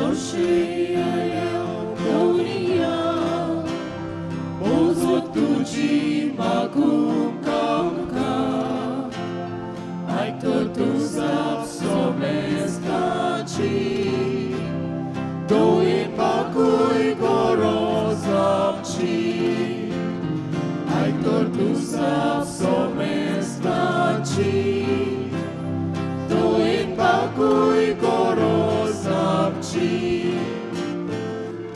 सोशे आयल्या मोजो तुजी मागूंक आमकां आयतो तुजा सोमेस्ताची दोये पाकूय गरज आमची आयतो तुजा सोमेस्ताची दोये पाकूय गरज आमची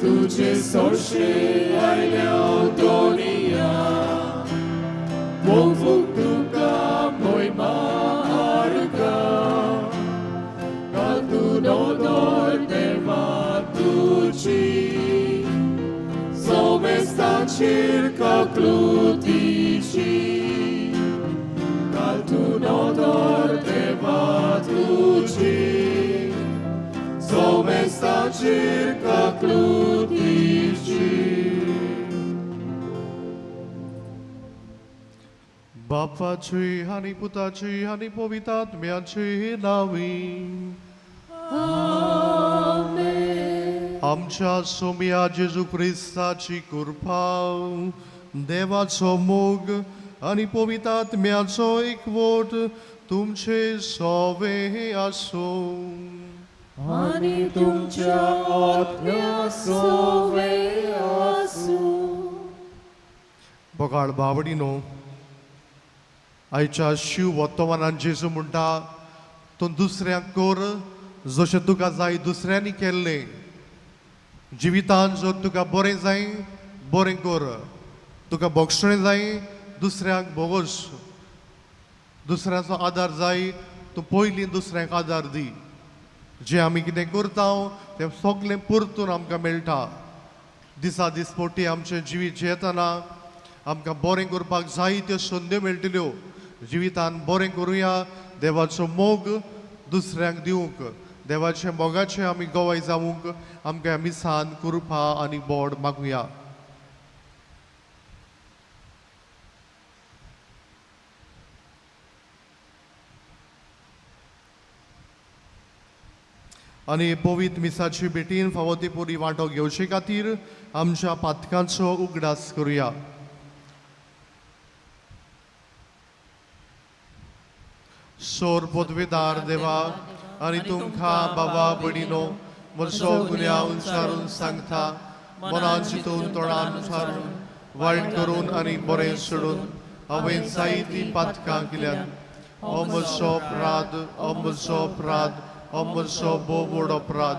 तुझे सोशे आयल्या दोनिया मोगूंक तुका मोयमा आर्गा घालतू नदर देवा तुजी सोमेस्ताचेर काकलुतीची घालतू नदर देवा तुजी सोमेस्ताचेर काकलुतीची. बापाची आनी पुताची आनी पवित्र आत्म्याची नावी. आमच्या सोम्या जेजू क्रिस्ताची कृपा, देवाचो मोग आनी पवित्र आत्म्याचो एकवट तुमचे सोवे आसूं. आनी तुमच्या आत्म्या सोवे आसूं. बगाळ बावडीनो, आयच्या शिव वर्तमानान जेजू म्हणटा, तूं दुसऱ्यांक कर जशें तुका जाय दुसऱ्यांनी केल्लें. जिवितान जर तुका बरें जाय बरें कर, तुका भोगसणें जाय दुसऱ्यांक भोगोस, दुसऱ्याचो आदार जाय तूं पयलीं दुसऱ्यांक आदार दी. जें आमी कितें करता तें सगळें परतून आमकां मेळटा. दिसा दिसपोटी आमचें जिवीत जियेतना आमकां बरें करपाक जाय त्यो संद्यो मेळटल्यो. जिवितान बरें करुया, देवाचो मोग दुसऱ्यांक दिवंक, देवाचे मोगाचे आमी गवाय जावंक आमकां मिसान कृपा आनी बोड मागुया. आनी पवित्र मिसाची भेटीन फावो ती पुरी वांटो घेवचे खातीर आमच्या पातकांचो उगडास करुया. सोर पदवेदार देवा आनी तुमकां बाबा भयणीनो म्हजो गुन्यांव उंचारून सांगता, मनान चिंतून तोंडान उचारून वायट करून आनी बरें सोडून हांवें जायतीं पातकां केल्यात. हो म्हजो अपराध, हो म्हजो अपराध, हो म्हजो भोव व्हड अपराध.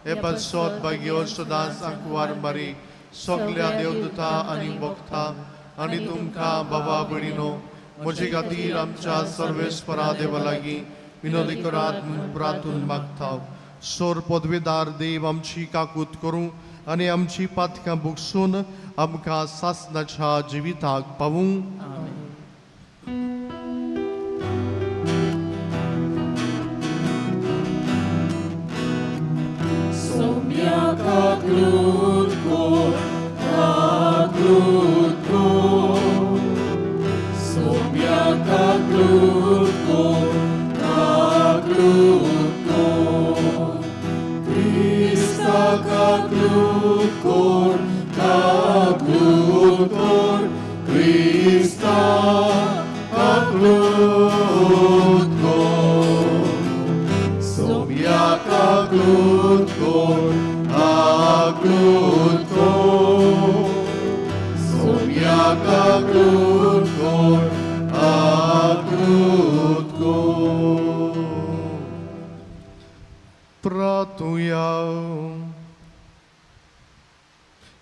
हे पासत भाग्यो सदांच आंकवार मारी, सगल्या देवदूता आनी भक्ता आनी तुमकां बाबा भयणीनो म्हजे खातीर आमच्या सर्वेस्परा देवा लागीं विनोदी करात म्हूण प्रार्थून मागता. सोर पदवेदार देव आमची काकूत करूं आनी आमची पातकां भोगसून आमकां सासनाच्या जिविताक पावूं. सोम्या काकलूत कोर, काकलूत कोर. सोम्या काकलूत कोर, काकलूत कोर. क्रिस्ता काकलूत कोर, काकलूत कोर. क्रिस्ता काकलूत कोर. सोम्या काकलूत कोर, काकलूत कोर. सोम्या काकलूत कोर, काकलूत कोर. प्रातुया.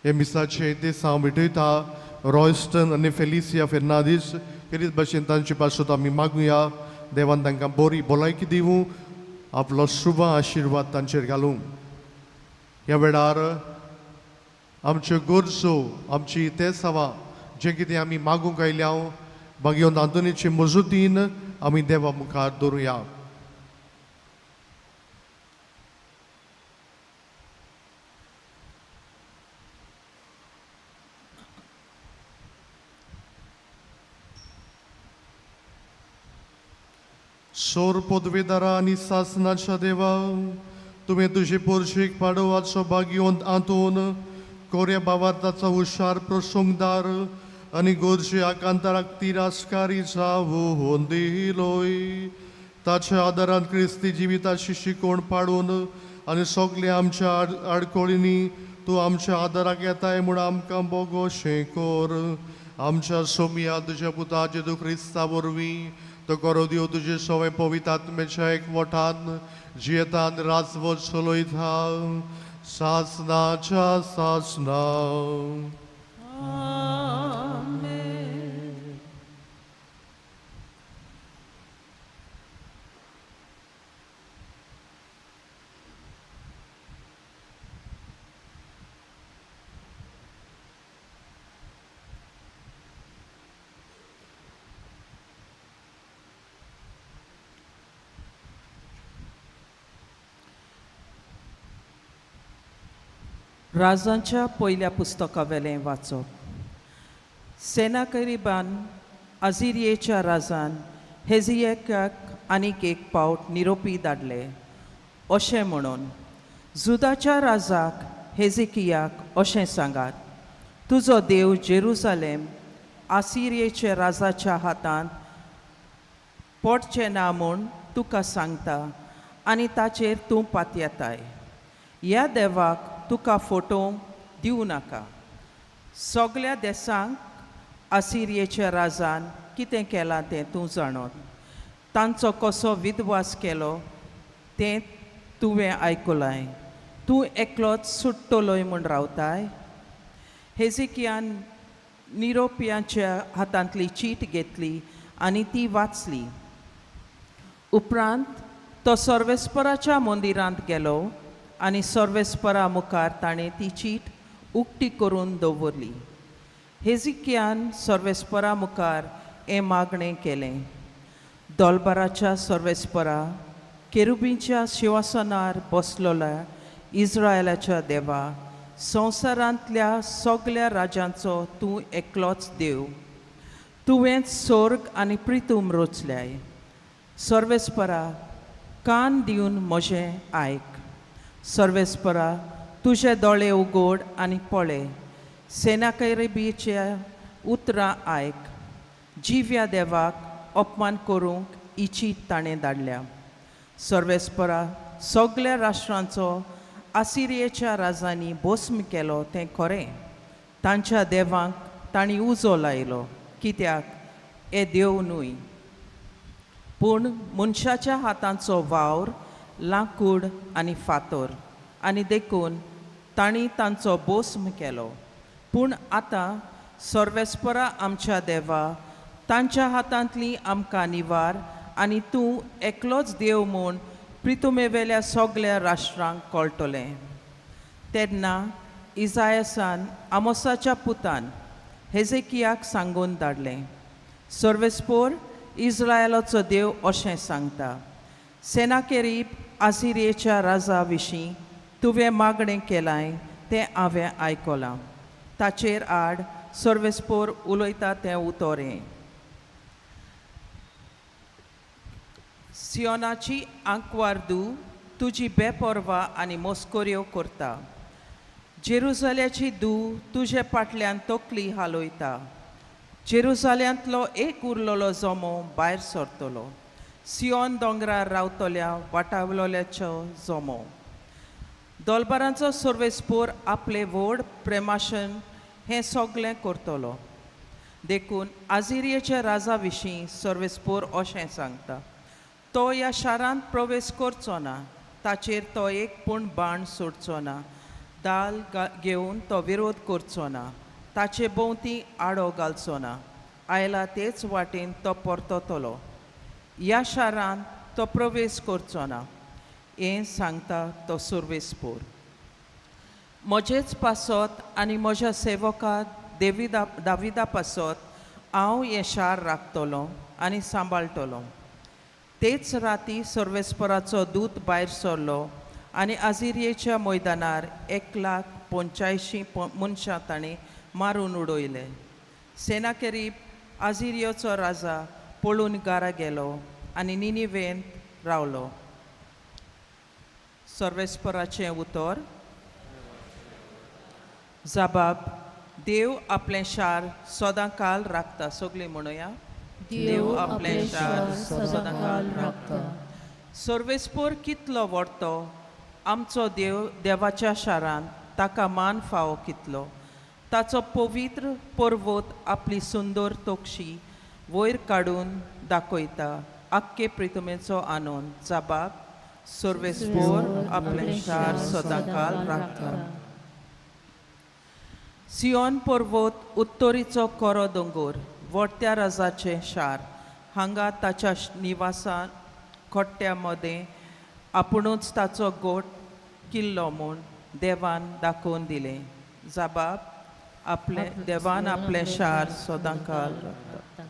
हे मिसाचे देसांव भेटयता रॉयस्टन आनी फेलिसिया फेर्नादीस खेरीत भाशेन तांचे पासत आमी मागुया. देवान तांकां बरी भलायकी दिवूं, आपलो शुभ आशिर्वाद तांचेर घालूं. ह्या वेळार आमच्यो गरजो, आमची तेसावां जें कितें आमी मागूंक आयल्या भाग्योन आंतोनीचे मजुतीन आमी देवा मुखार दवरुया. सोर पदवेदारा आनी सासनाच्या देवा, तुवें तुजी पोरशीक पाडोवाचो भाग्यवंत आंतून कोऱ्या भावार्थाचो हुशार प्रसंगदार आनी गोरजे आकांताराक तिरस्कारी जावून दिलोय. ताच्या आदारान क्रिस्ती जिविताची शिकवण पाडून आनी सगळे आमच्या आडखळींनी तूं आमच्या आदाराक येताय म्हूण आमकां बोगोशें कर. आमच्या सोमया तुज्या पुता जेजू क्रिस्ता वरवीं तो करो दिव तुजे सवय पवित्र आत्म्याच्या एकवटान जियेतान राजवट चलयता सासनाच्या सासना. राजांच्या पयल्या पुस्तकावेलें वाचप. सेनाकरीबान आझिरियेच्या राजान हेजियकाक आनीक एक पावट निरोपी धाडले अशें म्हणून, जुदाच्या राजाक हेजिकियाक अशें सांगात, तुजो देव जेरुजालेम आसिरियेच्या राजाच्या हातांत पडचें ना म्हूण तुका सांगता आनी ताचेर तूं पातयेताय. ह्या देवाक तुका फोटोवंक दिवं नाका. सगल्या देसांक आसिरियेच्या राजान कितें केलां तें तूं जाणोन, तांचो कसो विधवास केलो तें तुवें आयकुलाय. तूं एकलोच सुट्टलोय म्हूण रावताय. हेजिकियान निरोपियांच्या हातांतली चीट घेतली आनी ती वाचली. उपरांत तो सर्वेस्पराच्या मंदिरांत गेलो आनी सर्वेस्परा मुखार ताणें ती चीट उक्ती करून दवरली. हेजिकियान सर्वेस्परा मुखार हें मागणें केलें, दोलबाराच्या सर्वेस्परा, केरुबींच्या शिंवासनार बसलोल्या इस्रायलाच्या देवा, संवसारांतल्या सगल्या राजांचो तूं एकलोच देव. तुवें स्वर्ग आनी प्रितूम रचल्याय. सर्वेस्परा, कान दिवन म्हजें आयक. सर्वेस्परा, तुजे दोळे उगड आनी पळय, सेनाकैरबीच्या उतरां आयक. जिव्या देवाक अपमान करूंक ही चीट ताणें धाडल्या. सर्वेस्परा, सगल्या राष्ट्रांचो आसिरियेच्या राजांनी भस्म केलो तें खरें. तांच्या देवांक तांणी उजो लायलो, कित्याक हे देव न्हय, पूण मनशाच्या हातांचो वावर, लांकूड आनी फातर, आनी देखून तांणी तांचो भस्म केलो. पूण आतां सर्वेस्परा आमच्या देवा, तांच्या हातांतली आमकां निवार आनी तूं एकलोच देव म्हूण प्रितुमेवेल्या सगल्या राष्ट्रांक कळटलें. तेन्ना इजायसान आमोसाच्या पुतान हेजेकियाक सांगून धाडलें, सर्वेस्पोर इस्रायलाचो देव अशें सांगता, सेनाकेरीब आसिरियेच्या राजा विशीं तुवें मागणें केलां तें हांवें आयकलां. ताचेर आड सर्वेस्पोर उलयता तें उतर हें. सियोनाची आंकवार दू तुजी बेपर्वा आनी मस्कऱ्यो करता. जेरुजाल्याची दू तुजे फाटल्यान तकली हालयता. जेरुजाल्यांतलो एक उरलेलो जमो भायर सरतलो, सियोन दोंगरार रावतल्या वाटावलोल्याचो जमो. दोलबारांचो सर्वेस्पोर आपले व्हड प्रेमाशन हें सगलें करतलो. देखून आझिरियेच्या राजा विशीं सर्वेस्पोर अशें सांगता, तो ह्या शारांत प्रवेश करचो ना, ताचेर तो एक पूण बाण सोडचो ना, दाल घेवन तो विरोध करचो ना, ताचे भोंवती आडो घालचो ना, आयला तेच वाटेन तो परततलो, ह्या शारांत तो प्रवेश करचो ना, हें सांगता तो सर्वेस्पोर. म्हजेच पासत आनी म्हज्या सेवका देविदा दाविदा पासत हांव हें शार राखतलो आनी सांबाळटलो. तेच राती सर्वेस्पराचो दूत भायर सरलो आनी आझिरियेच्या मैदानार 1,85,000 मनशां ताणें मारून उडयले. सेनाकेरीब आझिरियोचो राजा पळून घरा गेलो आनी निनिवेंत रावलो. सर्वेस्पराचें उतर. जाबाब, देव आपलें शार सदांकाल राखता. सगळीं म्हणुया, देव आपलें शार सदांकाल राखता. सर्वेस्पोर कितलो व्हडतो आमचो देव, देवाच्या शारांत ताका मान फावो कितलो. ताचो पवित्र पर्वत आपली सुंदर तोक्षी वयर काडून दाखयता. आक्के प्रितमेचो आनंद. जाबाब, सर्वेस्पोर आपलें शार सदांकाल राखता. सियोन पर्वत उत्तरीचो कोरो दोंगोर, वडत्या राजाचें शार, हांगा ताच्या निवासान खोट्ट्या मदें आपुणूच ताचो गोट किल्लो म्हूण देवान दाखोवन दिलें. जाबाब, आपलें देवान आपलें शार सदांकाल राखता.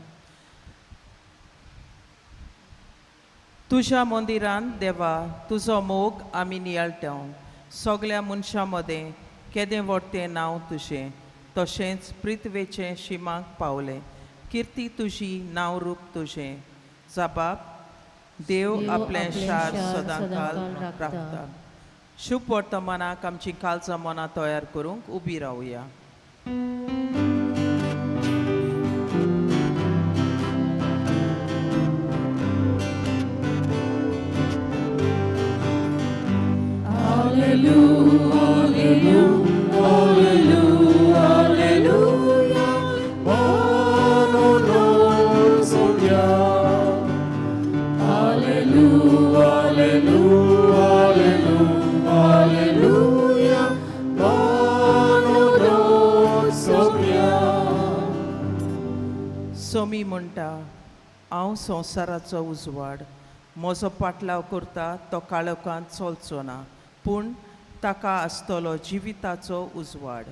तुज्या मंदिरान देवा तुजो मोग आमी नियाळटा. सगळ्या मनशां मदें केदें व्हडतें नांव तुजें, तशेंच पृथ्वेचें शिमाक पावलें किर्ती तुजी, नांव रूप तुजें. जाबाब, देव आपलें शार सदांकाल राखता. शुभ वर्तमानाक आमची कालचा मनां तयार करूंक उबी रावया. सोमी म्हणटा, हांव संवसाराचो उजवाड, म्हजो पाटलाव करता तो काळोखांत चलचो ना, पूण ताका आसतलो जिविताचो उजवाड.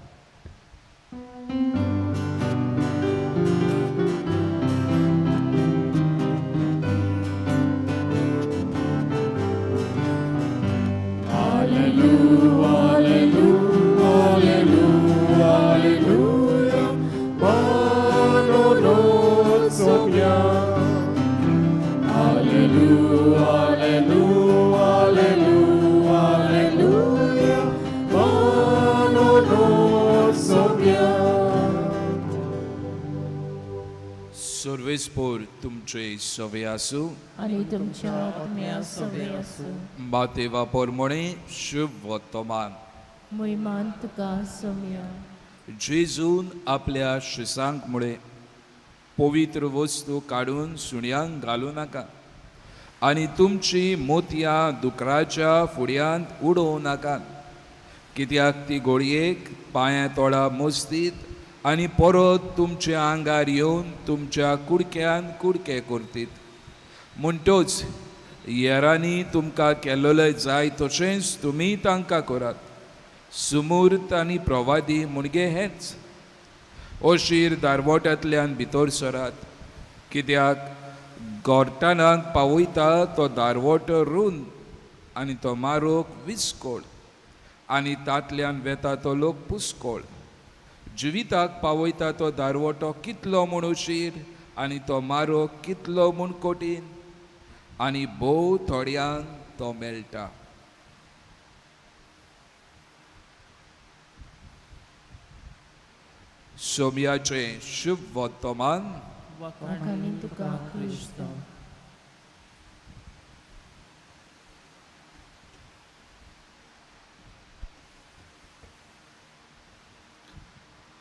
सर्वेस्पोर तुमचे सवे आसूं आनी तुमच्या आत्म्या सवे आसूं. मातेवा पोरमोणे शुभ वर्तमान. मोहिमान तुका सोम्या. जेजून आपल्या शिसांक मुळे, पवित्र वस्तू काडून सुण्यांक घालूं नाका आनी तुमची मोतयां दुकराच्या फुड्यांत उडोवं नाकात, कित्याक ती गोळयेक पांया तोळा मोजतीत आनी परत तुमच्या आंगार येवन तुमच्या कुडक्यान कुडके करतीत. म्हणटोच येरांनी तुमकां केल्लोलें जाय तशेंच तुमी तांकां करात. सुमूर्त आनी प्रवादी मुणगे हेच. अशीर दारवट्यांतल्यान भितर सरात, कित्याक गोरटानाक पावयता तो दारवटो रूंद आनी तो मारोक विस्कोळ आनी तांतल्यान वेता तो लोक पुस्कोळ. जिविताक पावयता तो दारवटो कितलो म्हूण अशीर आनी तो मारोक कितलो म्हूण कठीण आनी भोव थोड्यांक तो मेळटा. सोम्याचें शुभ वर्तमान. वाखाणी तुका क्रिस्त.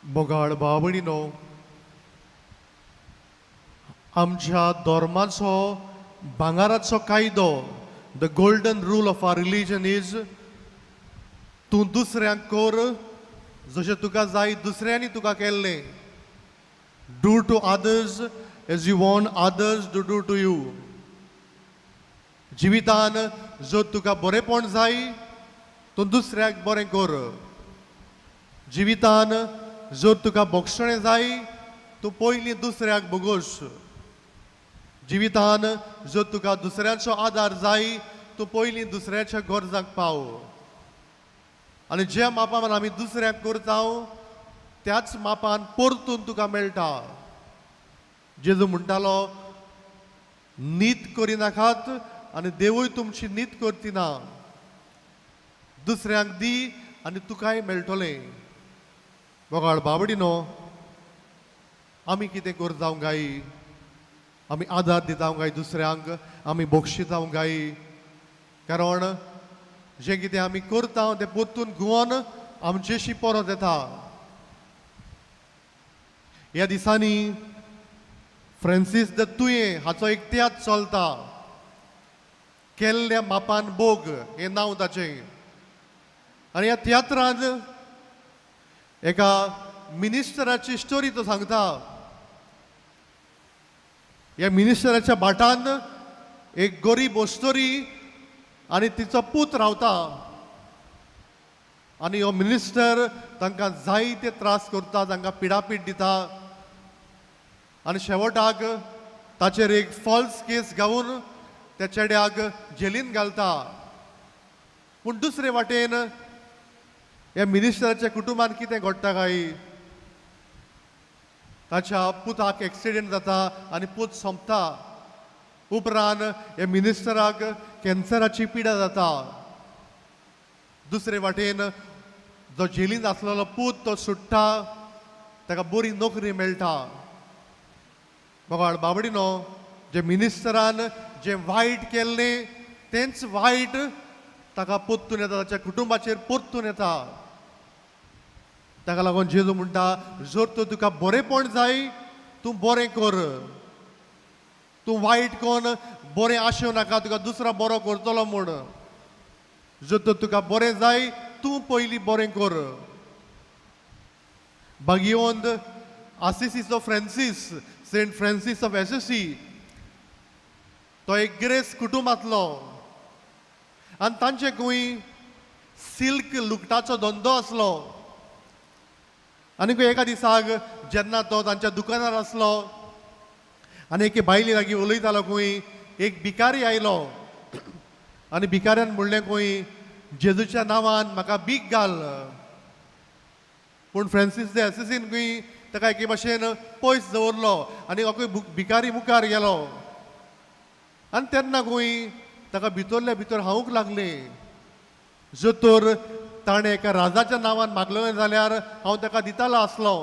मोगाळ भावणीनो, आमच्या धर्माचो भांगाराचो कायदो, the golden rule of our religion is, तूं दुसऱ्यांक कर जशें तुका जाय दुसऱ्यांनी तुका केल्लें. Do to others as you want others to do to you. जिवितान जर तुका बरेंपण जाय तूं दुसऱ्याक बरें कर. जिवितान जर तुका भोगसणें जाय तूं पयलीं दुसऱ्याक भोगोस. जिवितान जर तुका दुसऱ्याचो आदार जाय तूं पयलीं दुसऱ्याच्या गरजांक पाव. आनी ज्या मापान आमी दुसऱ्याक करता त्याच मापान परतून तुका मेळटा. जेजू म्हणटालो, नीत करिनाकात आनी देवूय तुमची नीत करतिना. दुसऱ्यांक दी आनी तुकाय मेळटलें. मोगाळ बाबडीनो, आमी कितें करता गाय? आमी आदार दिता गाय दुसऱ्यांक, आमी बक्षिता गाय? कारण जें कितें आमी करता तें परतून घुंवन आमचेशी परत येता. ह्या दिसांनी फ्रांसीस the तुयें हाचो एक तियात्र चलता, केल्ल्या मापान बोग हें नांव ताचें. आनी ह्या तियात्रांत एका मिनिस्टराची स्टोरी तो सांगता. ह्या मिनिस्टराच्या भाटान एक गरीब अस्तोरी आनी तिचो पूत रावता आनी हो मिनिस्टर तांकां जायते त्रास करता, तांकां पिडापीड दिता आनी शेवटाक ताचेर एक फॉल्स केस गावन त्या चेड्याक जेलीन घालता. पूण दुसरे वाटेन ह्या मिनिस्टराच्या कुटुंबान कितें घडटा काय, ताच्या पुताक एक्सिडेंट जाता आनी पूत सोंपता. उपरांत ह्या मिनिस्टराक कॅन्सराची पिडा जाता. दुसरे वाटेन जो जेलीन आसलेलो पूत तो सुट्टा, ताका बरी नोकरी मेळटा. मोगाळ बाबडीनो, जे मिनिस्टरान जें वायट केल्लें तेंच वायट ताका परतून येता, ताच्या कुटुंबाचेर परतून येता. ताका लागून जेजू म्हणटा, जर तर तुका बरेंपण जाय तूं बरें कर, तूं वायट कोन बरें आशेवं नाका तुका दुसरो बरो करतलो म्हूण. जर तर तुका बरें जाय तूं पयलीं बरें कर. भाग्यवंत आसिसीचो Francis, Saint Francis of Assisi, तो एक ग्रेस कुटुंबांतलो आनी तांचे खंय सिल्क लुगटाचो धंदो आसलो. आनी खंय एका दिसाक जेन्ना तो तांच्या दुकानार आसलो आनी एके बायले लागीं उलयतालो खंय एक भिकारी आयलो आनी भिकाऱ्यान म्हणलें खंय, जेजूच्या नांवान म्हाका भीक घाल. पूण फ्रांसीस दे असिसीन खंय ताका एके भाशेन पयस दवरलो आनी अकय भिकारी मुखार गेलो. आनी तेन्ना खंय ताका भितरल्या भितर हावूंक लागलें, जर तर ताणें एका राजाच्या नांवान मागलें जाल्यार हांव ताका दितालो आसलो,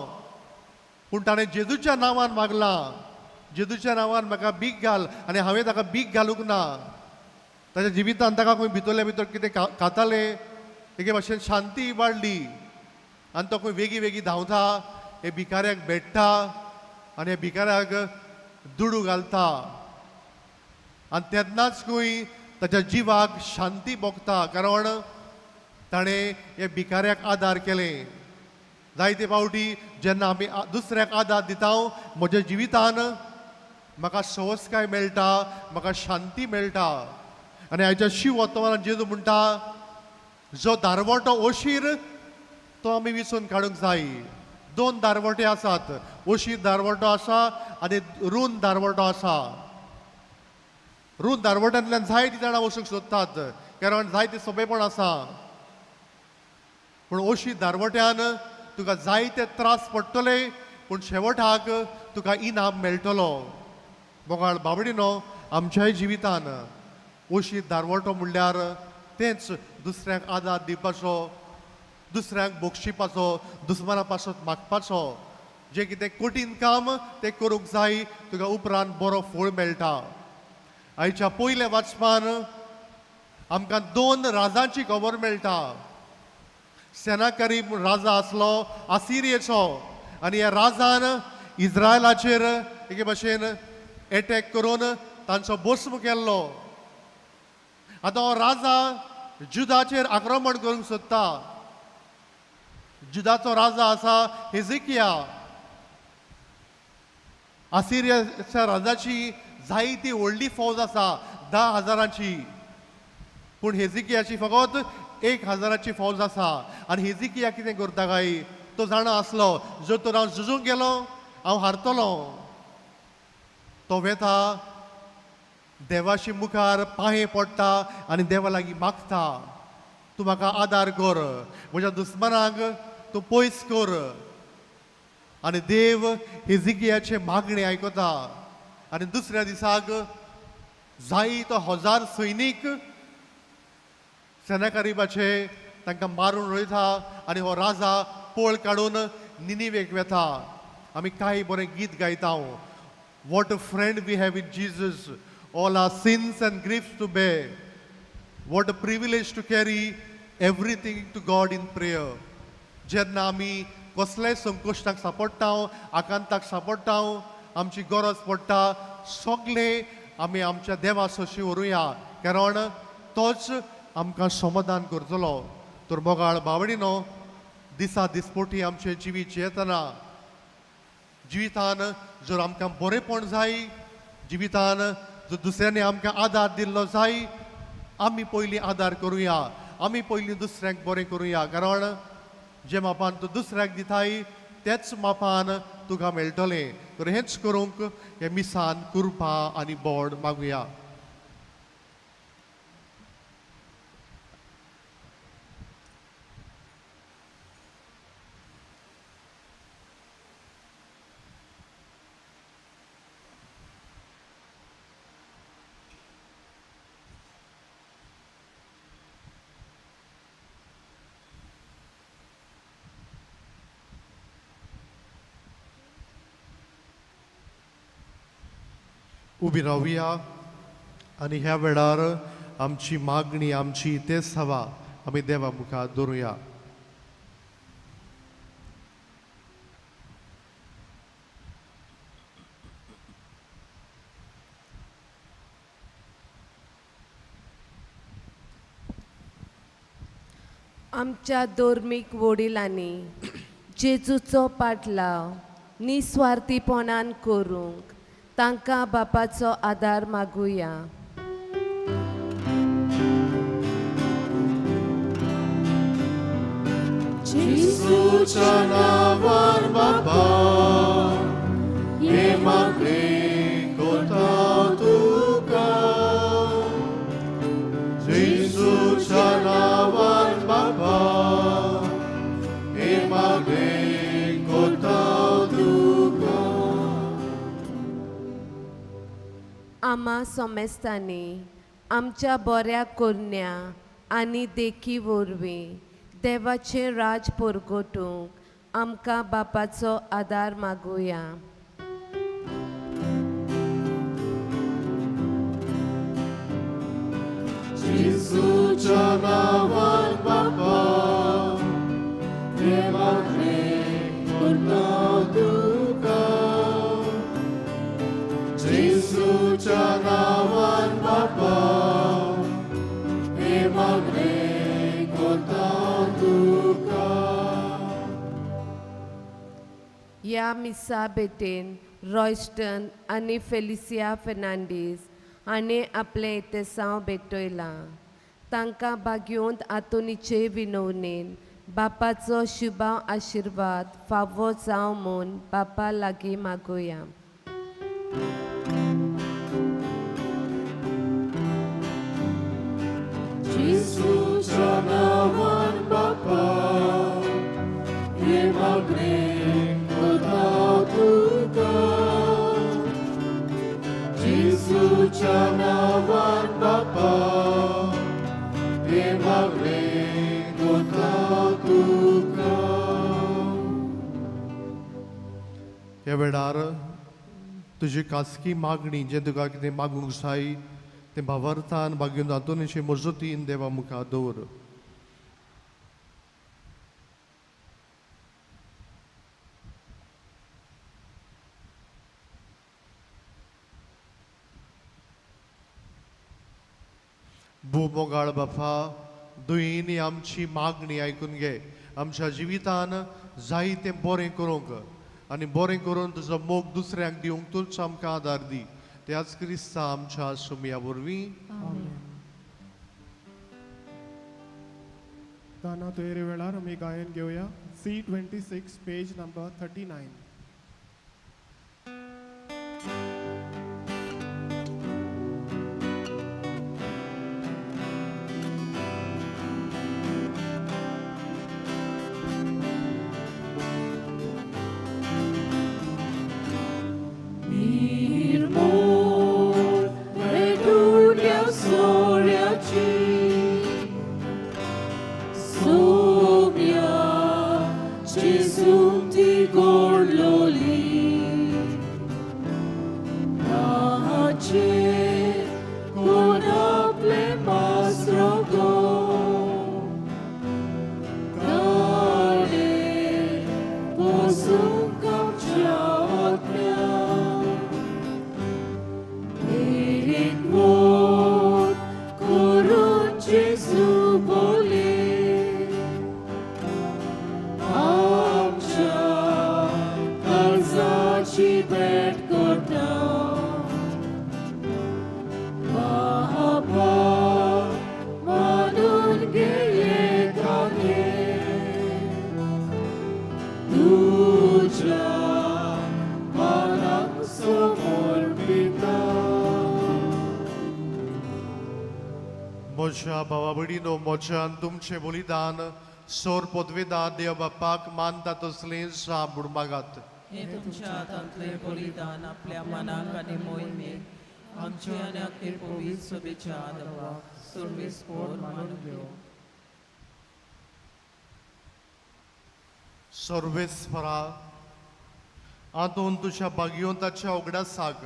पूण ताणें जेजूच्या नांवान मागलां, जेजूच्या नांवान म्हाका भीक घाल आनी हांवें ताका भीक घालूंक ना. ताच्या जिवितान ताका खंय भितरल्या भितर कितें खातालें, एके भाशेन शांती वाडली आनी तो खंय वेगीं वेगीं धांवता, हे भिकाऱ्याक भेट्टा आनी ह्या भिकाऱ्याक दुडू घालता आनी तेन्नाच खंय ताच्या जिवाक शांती भोगता, कारण ताणें ह्या भिकाऱ्याक आदार केलें. जायते फावटी जेन्ना आमी दुसऱ्याक आदार दिता म्हज्या जिवितान म्हाका सवसकाय मेळटा, म्हाका शांती मेळटा. आनी आयच्या शिव वर्तमानान जेजू म्हणटा, जो दारवटो ओशीर तो आमी विचून काडूंक जाय. दोन दारवटे आसात, ओशीर दारवटो आसा आनी रूंद दारवटो आसा. रूंद दारवट्यांतल्यान जायतीं जाणां वचूंक सोदतात, कारण जायते सोंपेपण आसा. पूण ओशी दारवट्यान तुका जायते त्रास पडटले, पूण शेवटाक तुका इनाम मेळटलो. मोगाळ बाबडीनो, आमच्याय जिवितान ओशी दारवटो म्हणल्यार तेंच दुसऱ्यांक आदार दिवपाचो, दुसऱ्यांक बक्षिपाचो, दुस्माना पासत मागपाचो. जें कितें कठीण काम तें करूंक जाय, तुका उपरांत बरो फळ मेळटा. आयच्या पयल्या वाचपान आमकां दोन राजांची खबर मेळटा. सेनाकरीब राजा आसलो आसिरियेचो आनी ह्या राजान इज्रायलाचेर एके भाशेन एटॅक करून तांचो भस्म केल्लो. आतां हो राजा जुदाचेर आक्रमण करूंक सोदता. जुदाचो राजा आसा हेजिकिया. आसिरियाच्या राजाची जायती व्हडली फौज आसा, 10,000ची, पूण हेजिकियाची फकत 1,000ची फौज आसा. आनी हेजिकिया कितें करता काय, तो जाणा आसलो जर तर हांव झुजूंक गेलो हांव हारतलो. तो वेता देवाशी मुखार पांये पडटा आनी देवा लागीं मागता, तूं म्हाका आदार कर, म्हज्या दुस्मानाक तूं पयस कर. आनी देव हेजिकियाचें मागणें आयकता आनी दुसऱ्या दिसाक जायतो 1000 सैनीक सेनाकारिबाचे तांकां मारून रोयता आनी हो राजा पोळ काडून निनिवेक वेता. आमी कांय बरें गीत गायता, what a friend we have in Jesus, all our sins and griefs to bear, what a privilege to carry everything to God in prayer. जेन्ना आमी कसलेय संकश्टाक सांपडटा, आकांताक सांपडटा, आमची गरज पडटा, सगळें आमी आमच्या देवा सोशी व्हरूया, कारण तोच आमकां समाधान करतलो. तर मोगाळ बावडिनो, दिसा दिसपोटी आमचें जिवीत जियेतना जिवितान जर आमकां बरेंपण जाय, जिवितान जर दुसऱ्यांनी आमकां आदार दिल्लो जाय, आमी पयलीं आदार करुया, आमी पयलीं दुसऱ्यांक बरें करुया, कारण जे मापान तूं दुसऱ्याक दिताय तेच मापान तुका मेळटलें. तर हेंच करूंक हे मिसान कृपा आनी बोड मागुया. उबी रावया आनी ह्या वेळार आमची मागणी, आमची तेच हवा आमी देवा मुखार दवरुया. आमच्या धर्मीक वडिलांनी जेजूचो पाटलाव निस्वार्थीपणान करूंक तांकां बापाचो आदार मागुया. जेजूच्या नांवान बापा हे मागणें कोता तुका, जेजूच्या नांवान बापा हे मागणें कोता तुका. आमा सोमेस्तांनी आमच्या बऱ्या करण्या आनी देखी वरवीं देवाचें राज परगटूंक आमकां बापाचो आदार मागुया. जेजूच्या नांवान बापा हे मागणें कोता तुका, जेजूच्या नांवान बापा हे मागणें कोता तुका. ह्या मिसा भेटेन रॉयस्टन आनी फेलिसिया फेर्नांडीस हाणें आपलें इतेसांव भेटयलां. तांकां बागयोंत आंतोनीचे विनवणेन बापाचो शुभाव आशिर्वाद फावो जावं म्हूण बापा लागीं मागुया. जेजूच्या नांवान बापा हे मागणें कोता तुका, जेजूच्या नांवान बापा हे मागणें कोता तुका. ह्या वेळार तुजी खासगी मागणी जें तुका कितें मागूंक जाय तें भावार्थान बागीन आंतोनीचे मजतीन देवा मुखार दवर. भूमोगाळ बापा, दुयींनी आमची मागणी आयकून घे, आमच्या जिवितान जाय तें बरें करूंक आनी बरें करून तुजो मोग दुसऱ्यांक दिवंक तूंच आमकां आदार दी. त्याच क्रिस्ता आमच्या सुमया वरवीं. दाना तुयेरे वेळार आमी गायन घेवया. C26 page number 39. निर्मूल मेडुल्या सोऱ्याची म्हज्या भावा भयणीनो म्हज्यान तुमचें बलिदान सोर पदवेदार देव बापाक मानता तसलें जाप म्हूण मागात. हे तुमच्या हातांतले बलिदान आपल्या मनाक आनी मोहिमेक आमचे आनी अखेर पवित्र सभेच्या आदवाक सर्वेस्पोर मानून घेवं. सर्वेस्परा आंतोन तुज्या भाग्यवंताच्या उगडासाक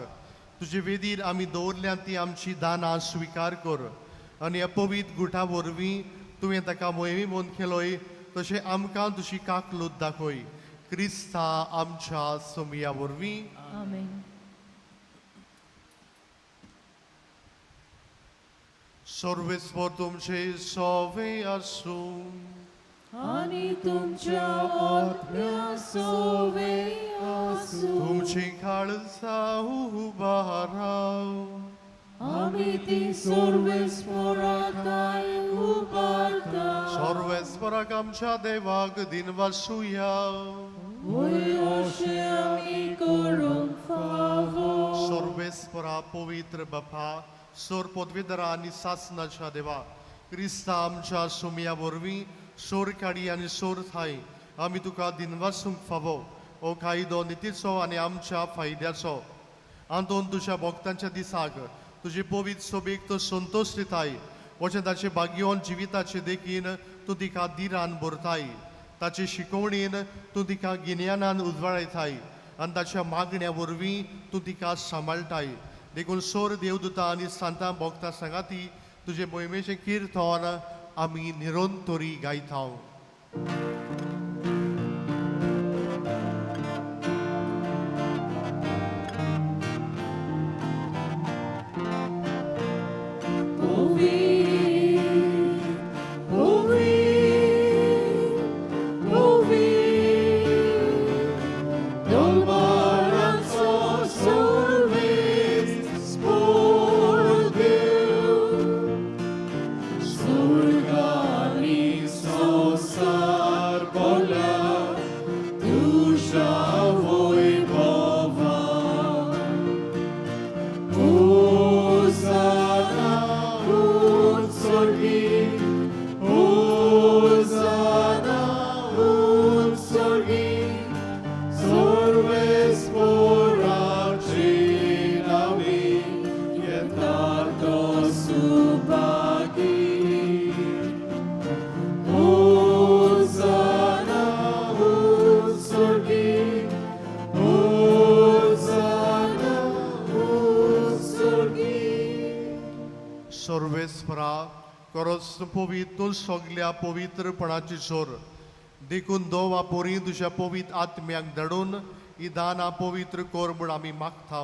तुजे वेदीर आमी दवरल्या ती आमची दानां स्विकार कर आनी ह्या पवित्र गुटा वरवीं तुवें ताका मोहिमी मोन केलोय तशें आमकां तुजी काकलूत दाखय क्रिस्ता आमच्या सोमया वरवीं. आमेन. सर्वेस्पर तुमचे सोवे आसूं. आनी तुमच्या आत्म्या सोवे आसूं. तुमची काळजां उबाराव. आमी ती सर्वेस्पराकाय उबारता. सर्वेस्पराक आमच्या देवाक दिनवासुया. वय अशें आमी करूंक फावो. सर्वेस्परा पवित्र बापा सोर पदवीधरा आनी सासनाच्या देवा क्रिस्ता आमच्या सुमया वरवीं सोर काडी आनी सोर थाय आमी तुका दिनवासूंक फावो. हो कायदो नितीचो आनी आमच्या फायद्याचो. आंतोन तुज्या भक्तांच्या दिसाक तुजे पवित्र सोबीक तूं संतोश दिताय वचें ताचे भाग्योन जिविताचे देखीन तूं तिका दिरान भरताय. ताचे शिकवणीन तूं तिका गिन्यानान उजवाडायताय आनी ताच्या मागण्या वरवीं तूं तिका सांबाळटाय. देखून सोर देवदूता आनी सांतां भक्तां सांगाती तुजे मोहिमेचें किर्तन आमी निरंतरी गायता. सर्वेस्परा खरोच पवित्र सगल्या पवित्रपणाची जोर देखून दो वापोरी तुज्या पवित्र आत्म्याक धाडून ही दानां पवित्र कर म्हूण आमी मागता.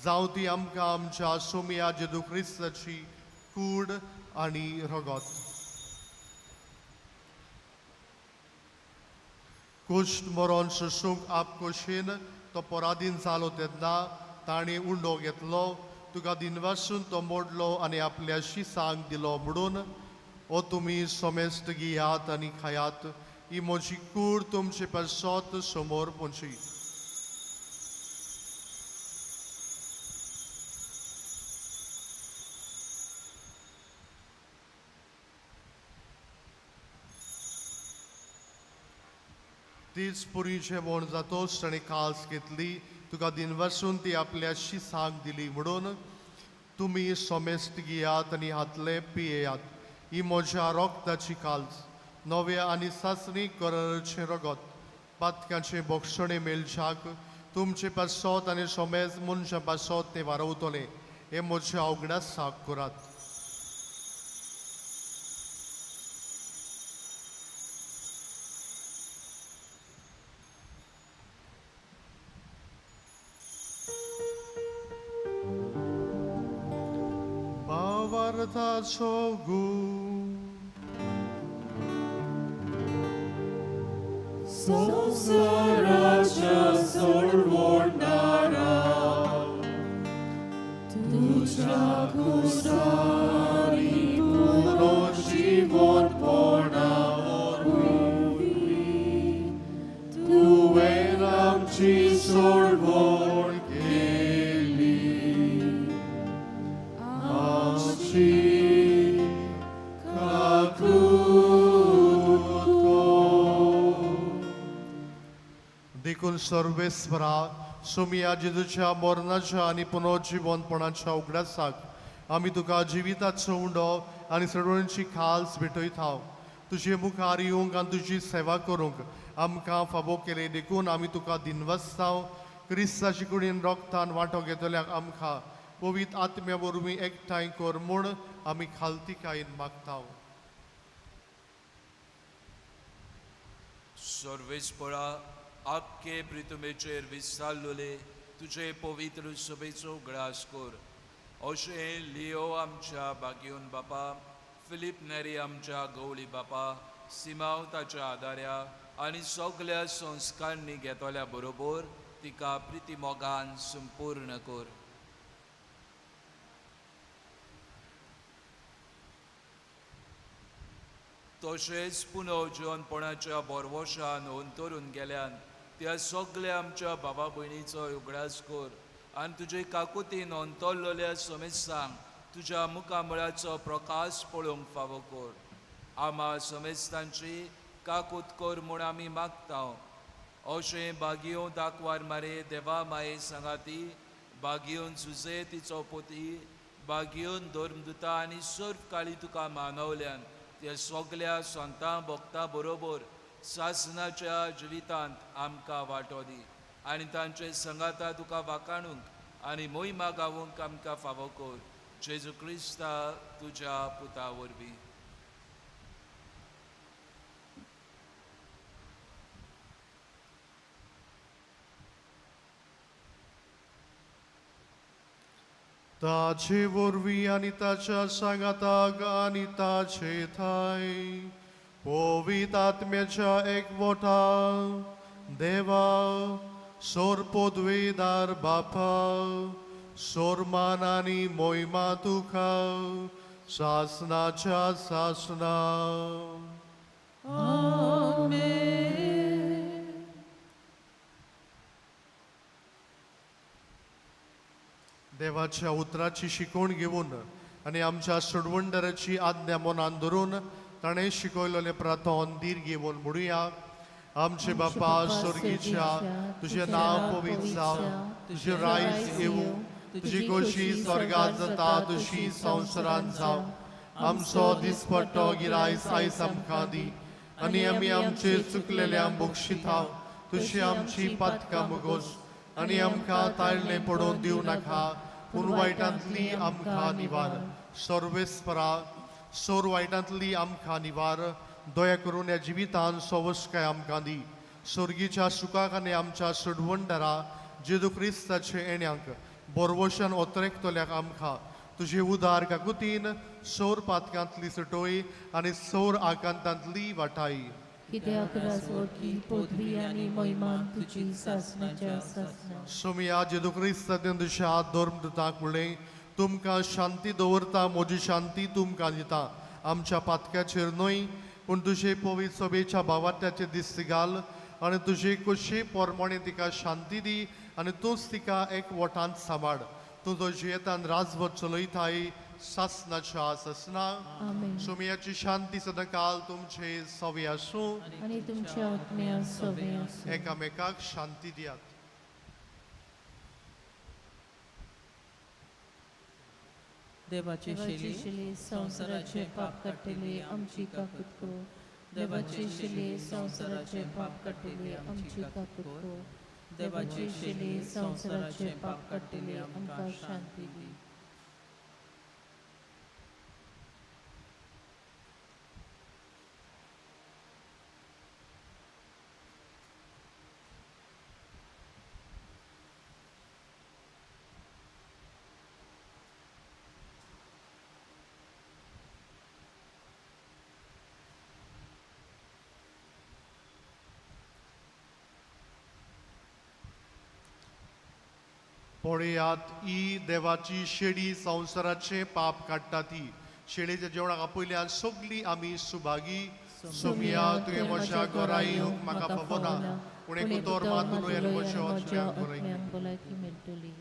जावं ती आमकां आमच्या सोमया जेजू क्रिस्ताची कूड आनी रगत. कुश्ट मरोन सोसूंक आपकोशेन तो पराधीन जालो तेन्ना ताणें उंडो घेतलो तुका दिनवासून तो मोडलो आनी आपल्या शिसांक दिलो म्हणून ओ तुमी समेस्त घेयात आनी खायात. ही म्हजी कूड तुमचे पासत समोर पोंची. तीच पुरी जेवण जातोच ताणें कास घेतली तुका दिनवासून ती आपल्या शिसांक दिली म्हणून तुमी समेस्त घेयात आनी हातले पियेयात. ही म्हज्या रोगताची काल्स नव्या आनी सासणी कराराचें रगत पातकाचें बोगसणें मेळच्याक तुमचे पासत आनी समेज मनशां पासत तें वारवतलें. हें म्हज्या उगडासाक करात. भावार्थाचो गूण संवसाराच्या सोडवणारा तुज्या कुसारी पुनर्जीवनपणा वरवीं तुवें आमची सोडवण केली. आमची देखून सर्वेस्परा सोमिया जेजूच्या मरणाच्या आनी पुनर्जिवनपणाच्या उगडासाक आमी तुका जिविताचो उंडो आनी सडवणची खास भेटयता. तुजे मुखार येवंक आनी तुजी सेवा करूंक आमकां फावो केले देखून आमी तुका दिनवासताव. क्रिस्ताची कुडीन रोगतान वांटो घेतल्याक आमकां पवित्र आत्म्या वरवीं एकठांय कर म्हूण आमी खालतीकायेन मागता. सर्वेस्परा आख्खे प्रितुमेचेर विस्तारलेले तुजे पवित्र सभेचो उगडास कर. अशें लियो आमच्या बागयोन बापा, फिलीप नेरी आमच्या गवळी बापा, सिमाव ताच्या आदाऱ्या आनी सगल्या संस्कारांनी घेतल्या बरोबर तिका प्रिती मोगान संपूर्ण कर. तशेंच पुनर्जिवनपणाच्या बोरवशान अंतरून गेल्यान त्या सगल्या आमच्या बाबा भयणीचो उगडास कर आनी तुजे काकुतीन अंतरलेल्या समेस्तांक तुज्या मुखामळाचो प्रकाश पळोवंक फावो कर. आमा समेस्तांची काकूत कर म्हूण आमी मागता. अशें बागयों दाखवार मारे देवा माये सांगाती, बागयोन जुजे तिचो पोती, बागयोन धर्मदुता आनी सर्व काळी तुका मानवल्यान त्या सगल्या संतां भक्तां बरोबर सासनाच्या जिवितांत आमकां वांटो दी आनी तांचे संगाता तुका वाखाणूंक आनी मोहिमा गावूंक आमकां फावो कर. जेजू क्रिस्ता तुज्या पुता वरवीं. ताचे वरवीं आनी ताच्या सांगाताक आनी ताचे थाय पवित्र आत्म्याच्या एकवटा देवा सोर पदवेदार बापा सोरमान आनी मोहिमा तुका सासनाच्या सासना. आमेन. देवाच्या उतराची शिकवण घेवन आनी आमच्या सोडवणदाराची आज्ञा मनान धरून ताणें शिकयलेलें प्रार्थन धीर घेवन म्हणुया. आमचे बापा स्वर्गीच्या, तुजें नांव पवित्र जावं, तुजें रायज येवूं, तुजी खोशी स्वर्गांत जाता तशी संवसारांत जावं. आमचो दिसपट्टो गिरायस आयज आमकां दी आनी आमी आमचे चुकलेल्यांक बक्षिता तशी आमची पातकां मुगोस आनी आमकां ताळणें पडोवन दिवं नाका, पूण वायटांतली आमकां निवार. सर्वेस्परा सोर वायटांतली आमकां निवार. दया करून ह्या जिवितान सवस्काय आमकां दी. स्वर्गीच्या सुखाक आनी आमच्या सोडवणदारा जेजू क्रिस्ताचे येण्यांक बोरवशान ओतरेकतल्याक आमकां तुजे उदार काकुतीन सौर पातकांतली सुटोय आनी सौर आकांतांतली वाटाय. कित्याक राजवटी पदवी आनी महिमान तुजी सासनाच्या सासना. सोमिया जेजू क्रिस्तान तुज्या धर्मदूताक म्हणलें, तुमकां शांती दवरता, म्हजी शांती तुमकां दिता. आमच्या पातकाचेर न्हय पूण तुजे पवित्र सभेच्या भावात्याचे दिस्त घाल आनी तुजे कुशी पोरमोणे तिका शांती दी आनी तूंच तिका एक वटांत सांबाळ. तुजो जियेतान राजवट चलयताय सासनाच्या सासना. सोमियाची शांती सदांकाल तुमचे सवे आसूं आनी तुमच्या आत्म्या सवे आसूं. एकामेकाक शांती दियात. देवाची शिली संवसाराचे पाप काडटली आमची काकूत कर. देवाची शिली संवसाराचे पाप काडटली आमची काकूत कर. देवाची शिली संवसाराचे पाप काडटली आमकां शांती दी. पळयात ही देवाची शेडी संवसाराचे पाप काडटा ती शेळीच्या जेवणाक आपयल्यान सगळीं आमी सुभागी. सोमिया तुवें म्हज्या घरा येवंक म्हाका फावना, पूण एक उतर मात उलय आनी म्हज्या आत्म्याक भलायकी मेळटली.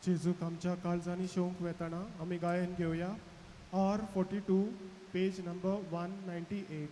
जेजूक आमच्या काळजांनी शोंक वेतना आमी गायन घेवया R 42 page number 198.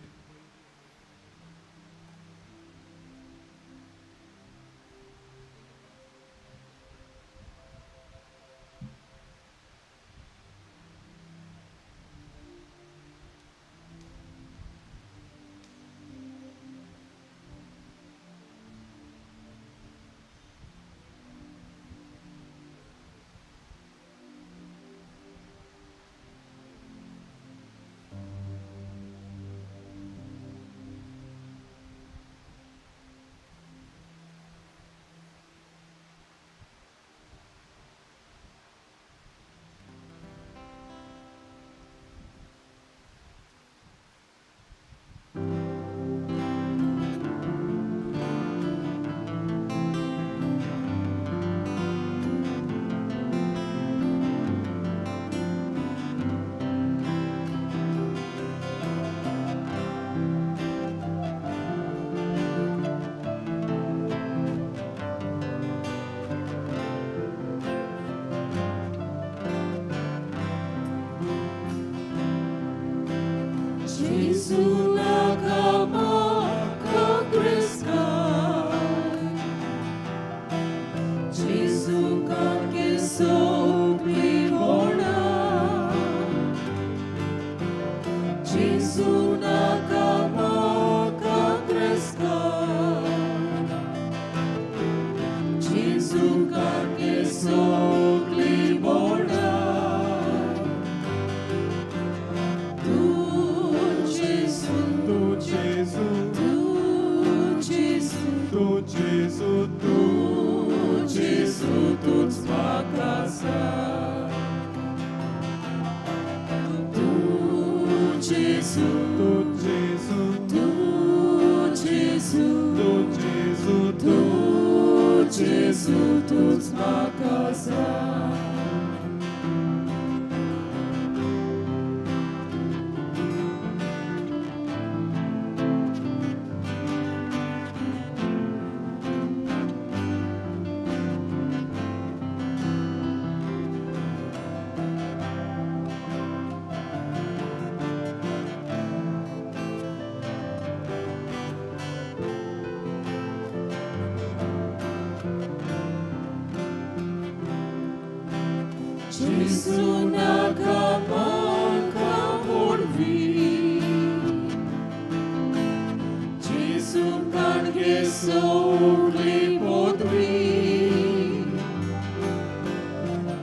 Jesu Jesu ka sogli bona Jesu naka kreska Jesu ka sogli bona Tu Jesu Tu Jesu Tu Jesu Tu Jesu Tu Jesu tuts makasa Tu Jesu Tu Jesu Tu Jesu Tu Jesu Tu Jesu tuts makasa Jesu naka maka porvi Jesu kanke sogli podvi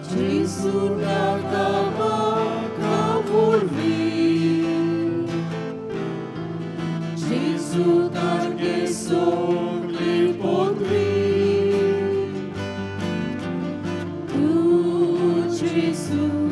Jesu naka maka porvi Jesu kanke sogli podvi Tu Jesu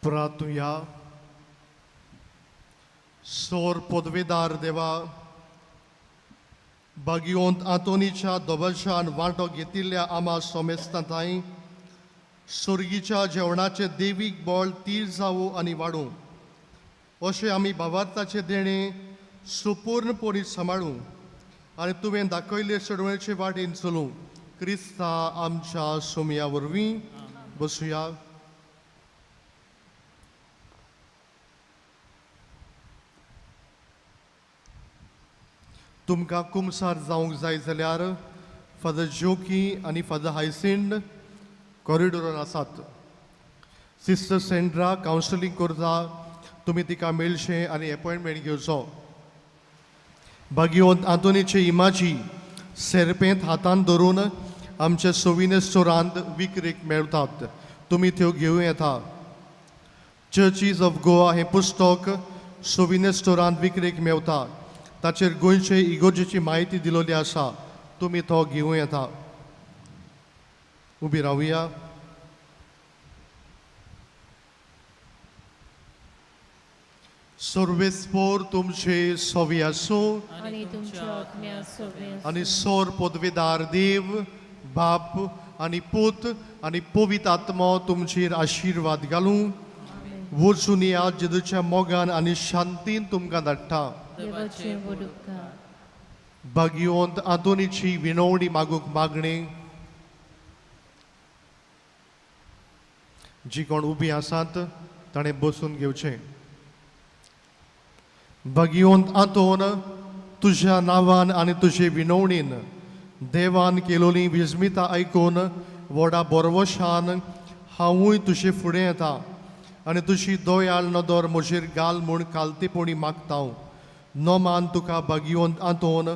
प्रार्थुया. सोर पदवेदार देवा, बागियोंत आंतोनीच्या दोबलशान वांटो घेतिल्ल्या आमा सोमेस्तांताय सुर्गीच्या जेवणाचें देवीक बळ तीर जावूं आनी वाडूं अशें आमी भावार्थाचें देणें सुपूर्णपणी सांबाळूं आनी तुवें दाखयल्ले सोडवणेचे वाटेन चलूं क्रिस्ता आमच्या सोमया वरवीं. बसुया. तुमकां कुमसार जावंक जाय जाल्यार फादर जोकी आनी फादर हायसिंड कॉरिडोरान आसात. सिस्टर सेंड्रा कावन्सिलींग करता, तुमी तिका मेळशें आनी एपॉयंटमेंट घेवचो. बागियोंत आंतोनीचे इमाजी सेरपेंत हातान धरून आमच्या सोविने स्टोरांत विक्रेक मेळटात, तुमी त्यो घेवं येता. चर्चीज ऑफ गोवा हें पुस्तक सोविने स्टोरांत विक्रेक मेवता, ताचेर गोंयचे इगोर्जेची म्हायती दिलोली आसा, तुमी तो घेवं येता. उबी रावया. सर्वेस्पोर तुमचे सोवी आसूं आनी तुमच्या आत्म्या सोबे आनी सोर पदवेदार देव बाप आनी पूत आनी पवित्र आत्मो तुमचेर आशिर्वाद घालूं. वचून या जेजूच्या मोगान आनी शांतीन तुमकां धाडटा. देवाचे व्हड उपकार. भाग्यवंत आंतोनीची विनवणी मागूंक मागणें. जी कोण उबी आसात ताणें बसून घेवचें. भाग्यवंत आंतोन, तुज्या नांवान आनी तुजे विनवणीन देवान केलोली विस्मिता आयकून व्हडा बोरवशान हांवूय तुजे फुडें येता आनी तुजी दयाळ नदर म्हजेर घाल म्हूण कालतेपणी मागता हांव. नोमान तुका भाग्यवंत आंतोन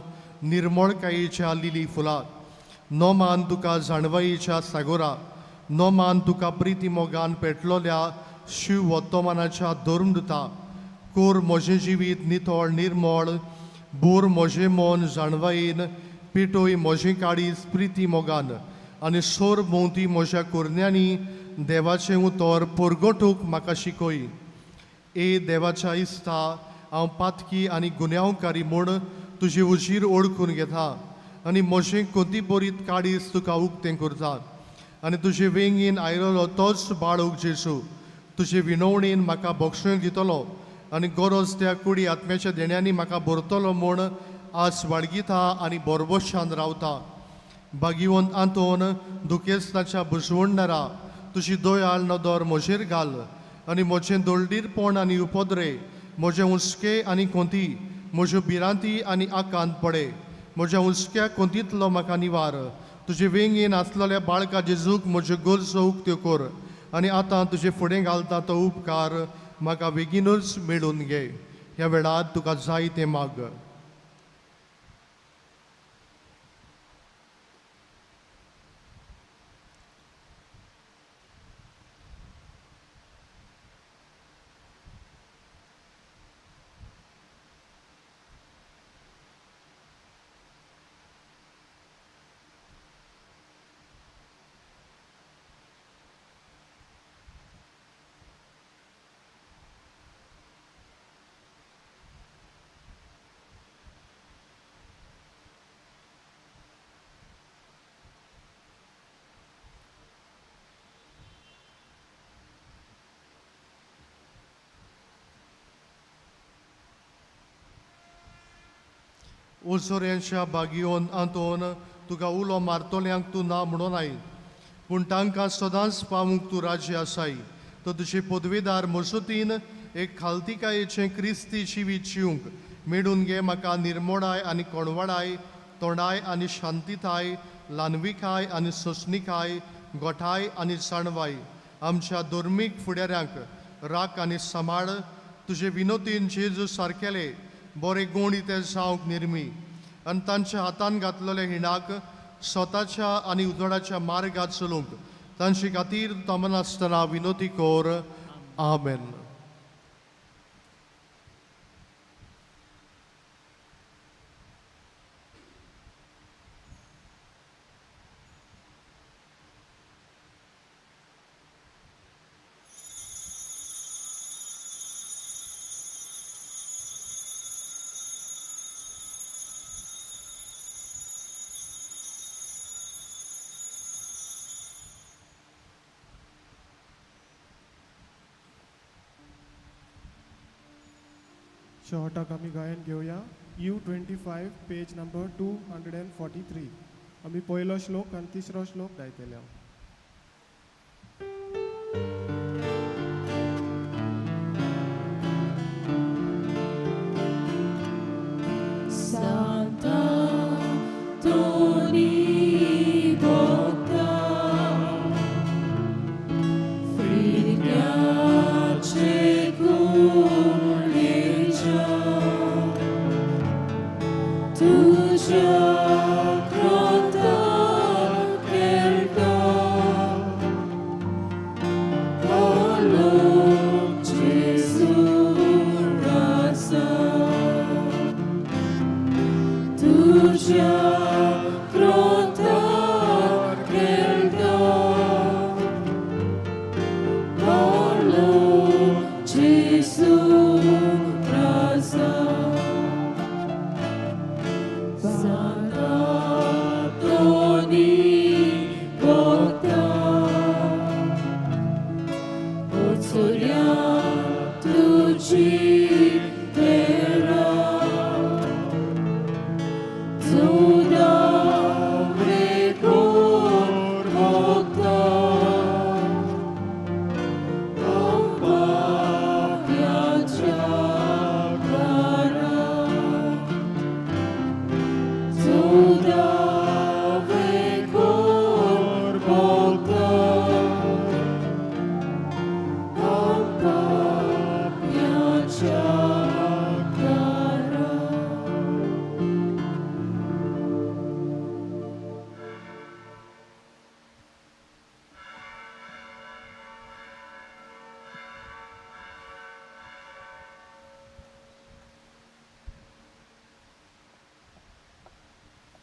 निर्मळकायेच्या लिली फुलां, नोमान तुका जाणवायेच्या सागोरा, नोमान तुका प्रिती मोगान पेटलोल्या शिव वर्तमानाच्या धर्मदुता. कोर म्हजें जिवीत नितळ निर्मळ, बोर म्हजें मन जाणवायेन, पेटोय म्हजें काळीज प्रिती मोगान आनी सोर भोंवती म्हज्या कोरण्यांनी देवाचें उतर परगटूंक म्हाका शिकय. ए देवाच्या इस्ता, हांव पातकी आनी गुन्यांवकारी म्हूण तुजी उजीर ओळखून घेता आनी म्हजें कोती बरीत काळीज तुका उक्तें करता आनी तुजे वेंगेन आयलोलो तोच बाळूक जेजू तुजे विनवणेन म्हाका बक्षण दितलो आनी गरज त्या कुडी आत्म्याच्या देण्यांनी म्हाका भरतलो म्हूण आज वाडगिता आनी बोरबोशान रावता. भागिवंत आंतोन, दुखेस्ताच्या बुजवणणारा, तुजी दयाळ नदर म्हजेर घाल आनी म्हजें दोळडीरपण आनी उपद्रे, म्हजें हुस्के आनी कोंती, म्हज्यो भिरांती आनी आकांत पडे, म्हज्या हुस्क्या कोंतींतलो म्हाका निवार. तुजे वेंगेन आसलेल्या बाळका जेजूक म्हज्यो गरजो उक्त्यो कर आनी आतां तुजे फुडें घालता तो उपकार म्हाका बेगीनूच मेळून घे. ह्या वेळार तुका जाय तें माग. ओसोऱ्यांच्या बागियोन आंतोन, तुका उलो मारतल्यांक तूं ना म्हणून I, पूण तांकां सदांच पावूंक तूं राजी आसाय. तो तुजे पदवेदार मसुतीन एक खालतिकायेचें क्रिस्ती जिवीत जिवंक मेळून घे. म्हाका निर्मोणाय आनी कोणवाडाय, तोंडाय आनी शांतिताय, ल्हानविकाय आनी सोंसणिकाय, गोठाय आनी जाणवाय. आमच्या धर्मीक फुडाऱ्यांक राख आनी सांबाळ. तुजे विनोतीन जेजू सारकेले बरे गूण ते जावंक निर्मी आनी तांच्या हातान घातलेल्या हिणाक स्वताच्या आनी उजवाडाच्या मार्गात चलूंक तांचे खातीर थांबनासतना विनोती कर. आमेन. शेवटाक आमी गायन घेवया U 25 page number 243. आमी पयलो श्लोक आनी तिसरो श्लोक गायतले. Sant'Antoni Botta, Frigace Culegia, Tuja Crota Kerta, Olo Gesù Rasa. Tuja Crota Kerta, Olo Gesù Rasa. Sant'Antoni Botta, Orsoria Tuji Terra, Tuda Rekor Bokta, Ompa Piacha Clara, Tuda Rekor Bokta, Ompa Piacha.